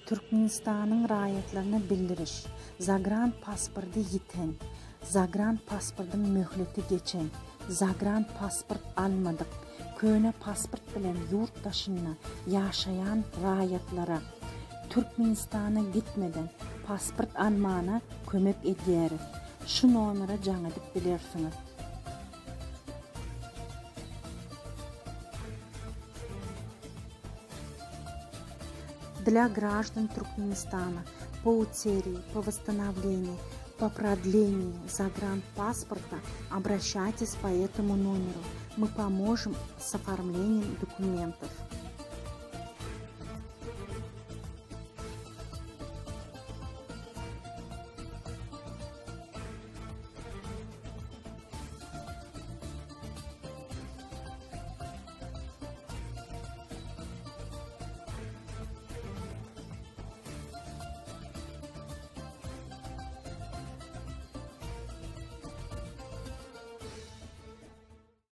Türkmenistanyň raýatlaryna bildiriş, Zagran pasporty ýiten, zagran pasportyň möhleti geçen, zagran pasport almadyk, köne pasport bilen ýurt daşynda ýaşaýan raýatlara Türkmenistana gitmeden pasport almana kömek edýäris. Şu nomere jaň edip bilersiňiz. Для граждан Туркменистана по утере, по восстановлению, по продлению загранпаспорта обращайтесь по этому номеру. Мы поможем с оформлением документов.